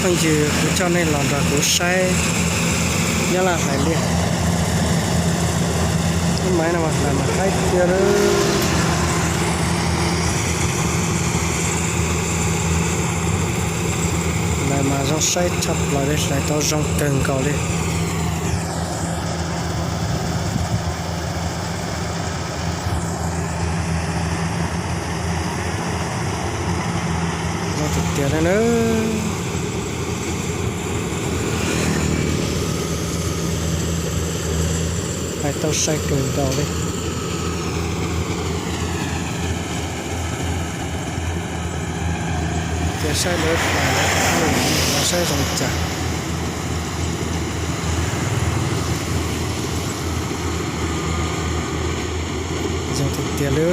Phooj ywg, kuv coj nej los nrog kuv saib Nyab Laj hlais liaj. Lub maiv no mas hlais mas haib tiag li. Hlais mas zoo saib tshaj plaws li, hlais tau zoo kawg nkaus li. Zoo tiag tiag li na. Hlais tau sai kawg nkaus li. Ces saib lawv hlais, saib zoo cas. Zoo tiag tiag li.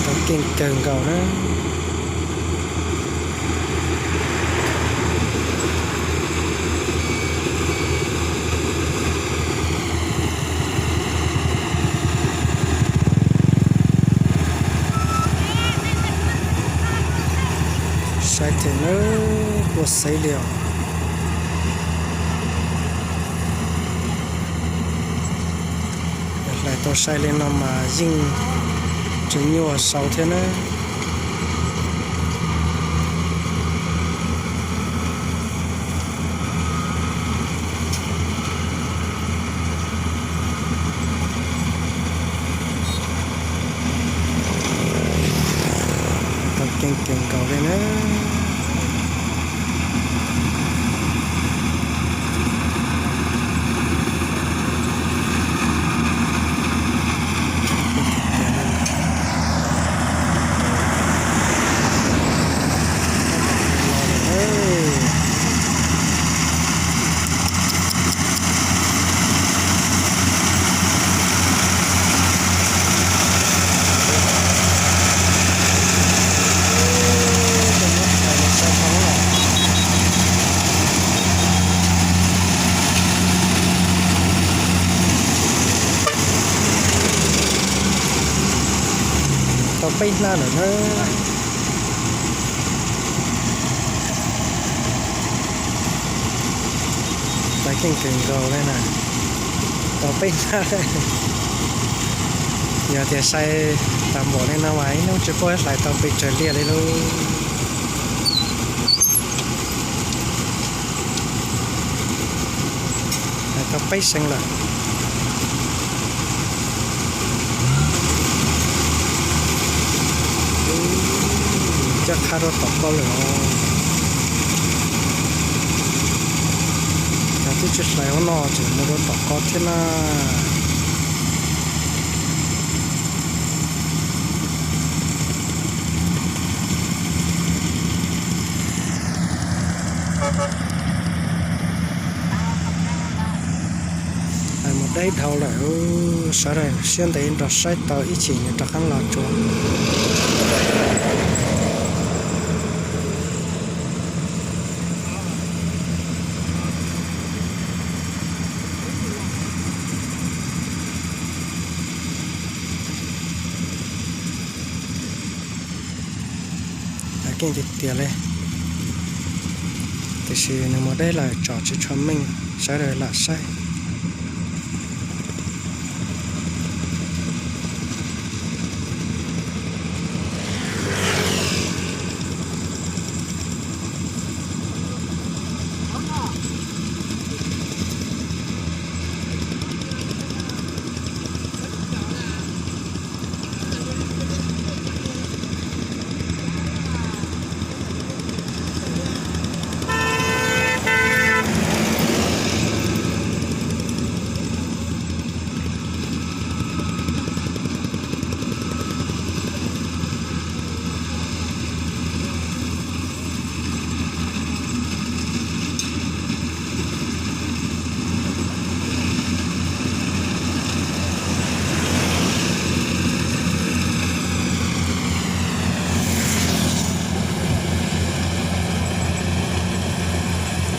Tau keej kawg nkaus na. Saib thiab na, kua xev li os. Yog hlais tau sai li no mas yeej tseem nyuaj saud thiab na. Tau keej kawg nkaus li na. Tau peb hnab lawm na. Hlais keej kawg nkaus li na. Tau peb hnab. Yog tias sai tag npaum li no mas ib hnub tsis paub hlais tau pes tsawg liaj li lauj. Hlais tau peb xees lawm. Coj qhab rau tom koj lawm os. Cov twb tsis hlais ua no tseem mus rau tom koj thiab na. Mus deb dhau lawm, sawv daws siab ntev nrog saib tau ib chim nws rov qab los tsuas. Keej tiag tiag li, tiam sis nws mus deb lawm tsom tsis tshua meej, sawv daws lam saib.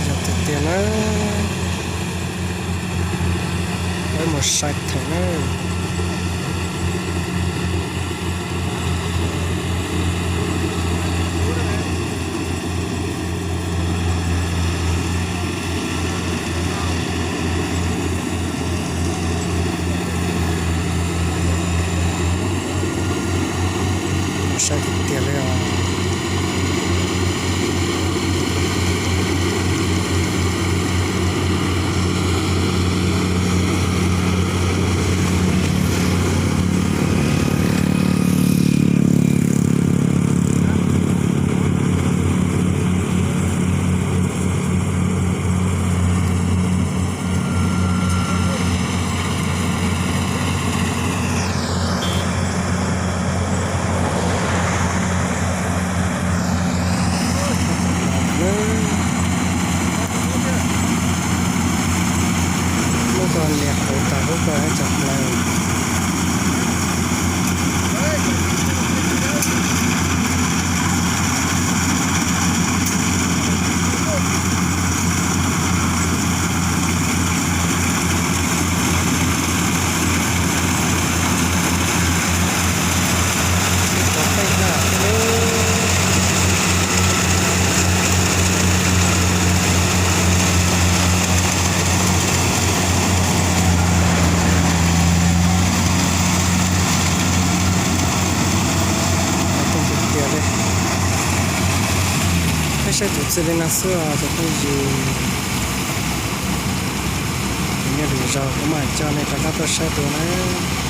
Zoo tiag tiag na. Peb mus saib them na. Saib tus txij li no xwb os cov phooj ywg. Nyob lwm zaus kuv mam coj nej rov qab tuaj saib dua nawb.